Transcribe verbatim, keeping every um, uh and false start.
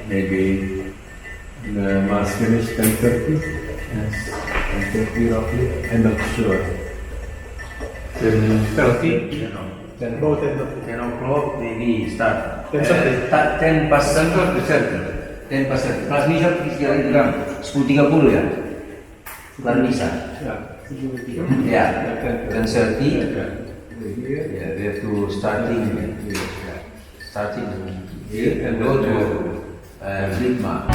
Maybe the mass finish ten thirty. Yes, ten thirty roughly. I'm not sure. Ten thirty. About ten thirty. Ten o'clock maybe start. Ten thirty. Eh, ta- ten pas ten thirty. Ten pas ten thirty. Kelas misa kita bilang sepuluh tiga puluh ya. Kelas misa. Yeah. Ya, ten thirty. Ya, we have to starting. Starting. And go to uh, Litma.